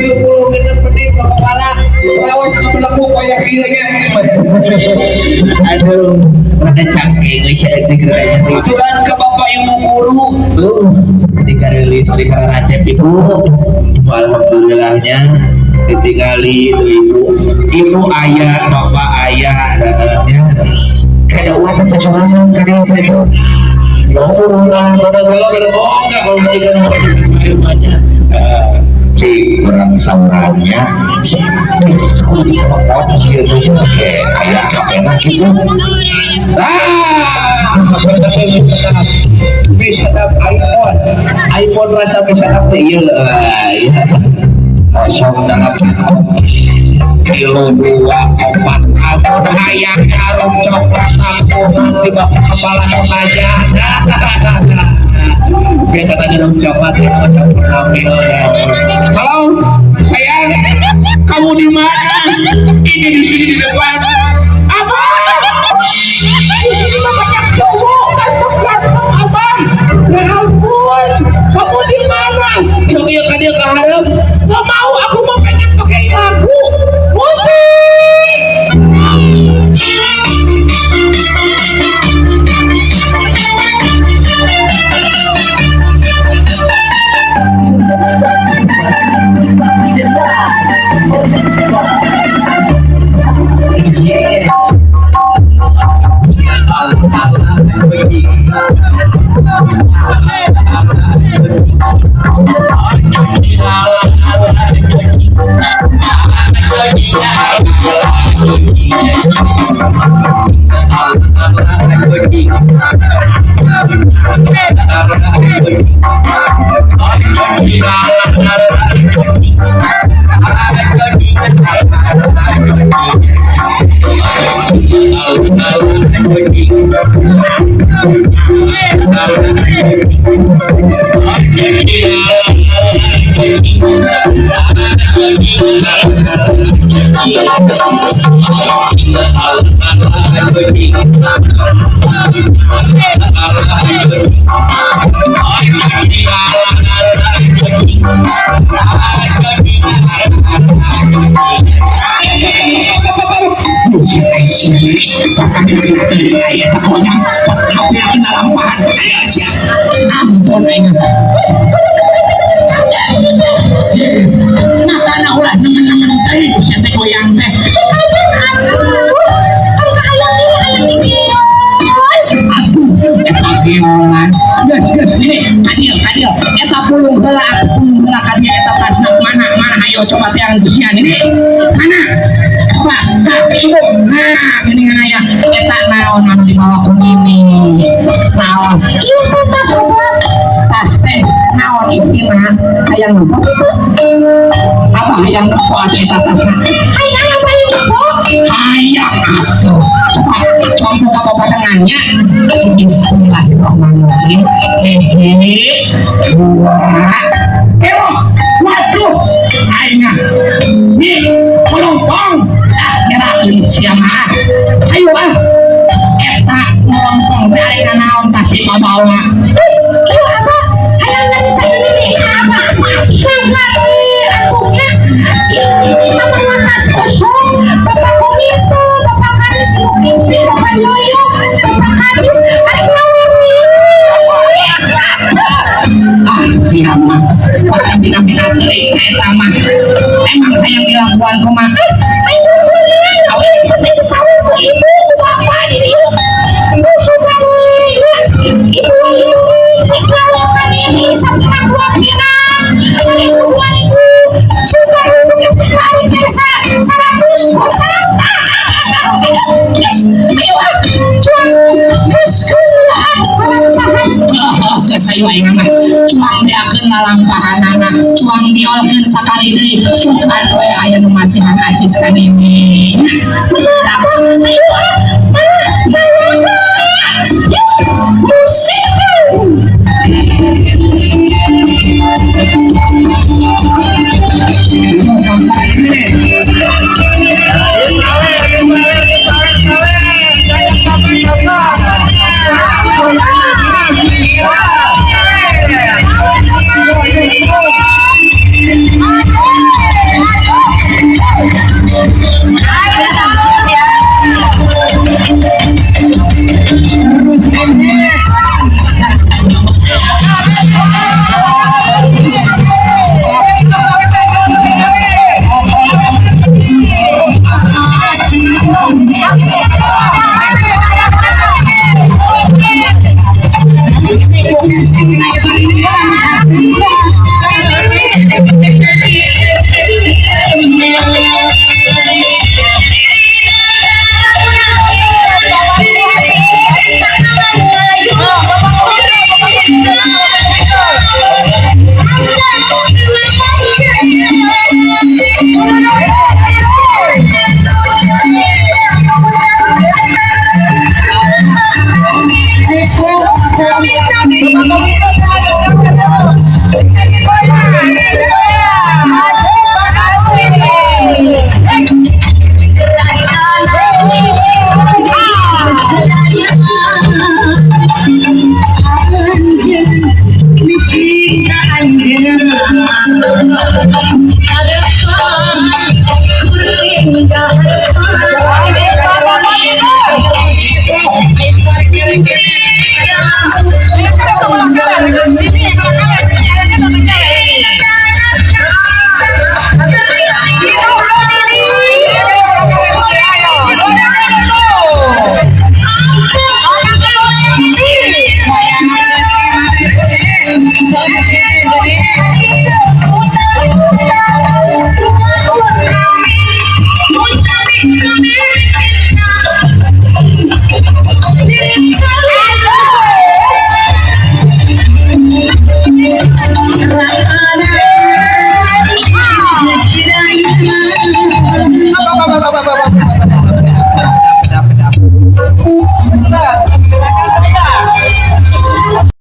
36 menit kepala lawas ngebelekuk kayak kieu nya. Aduh, rada cangking geus saeutik rada. Aturan ke bapak ibu guru tuh dikareulis di karasep ibu. Alhamdulillahnya ditinggali itu ibu, ibu ayah, bapak ayah, dan kada uang teh sorangan kada itu. Ya Allah, kada gelo kada boga kalau majikan banyak. Si orang saurannya si gitu kayak ayah enak gitu. Ah, bisa iPhone, iPhone rasa bisa teh ieu ya. Kosong dalam kilo dua opat ampun hayang harum coklat ampun nanti bapak kepala aja biasa tadi harum coklat ya macam ambil. Halo sayang, kamu di mana? Ini di sini di depan. Apa di sini mah banyak cowok ganteng-ganteng abang. Ya ampun, kamu di mana? Sok ieu ka dieu ka hareup. Gak mau, aku mau pengen pakai lagu musik. Ampun aing. Makana ulah nemen-nemen teuing sia teh goyang teh. Aduh, eta biolan. Geus geus ini kadil kadil. Eta pulung heula atuh pulung heula ka dieu eta tasna mana mana ayo coba tiang kusian ini. Mana? Coba, tah ibu. Nah, geuningan aya eta naon anu dibawa ku ini. Naon? Ieu teh tas obat. Tas teh naon isina? Hayang lupa kitu? Apa hayang nempo atuh eta tasna? Hayang apa nempo? Hayang atuh. Coba coba buka babarengannya. Bismillahirrahmanirrahim. Hiji, dua, tilu. Waduh, aing nih melompong. Ah, nyerakeun sia mah. Ayo ah. Eta melompong teh ari naon tas si mabawa. Ayo apa? Hayang nyarita ini nih apa? Sangat akunya ini sama tas kosong. Bapak Komito, Bapak Kadis, Ibu Kimsi, Bapak Yoyo, Bapak Kadis, ari ngawini. Ah, siapa? Orang bina-bina teuing eta mah. Emang hayang dilakuan kumaha? Ayo kuliah, awe penting sawah ku ibu, ku bapak di dieu. Suka ibu ibu ngalaman ini sampai dua pirang, 1000 2000, suka mungkin sekali desa 100 kocak. Ayo ah, cuang geus lah geus ayo aing mah cuang beakeun lalampahanana cuang diolkeun sakali deui sukan we aya nu masihan acis ka nini. Bener apa? Ayo ah.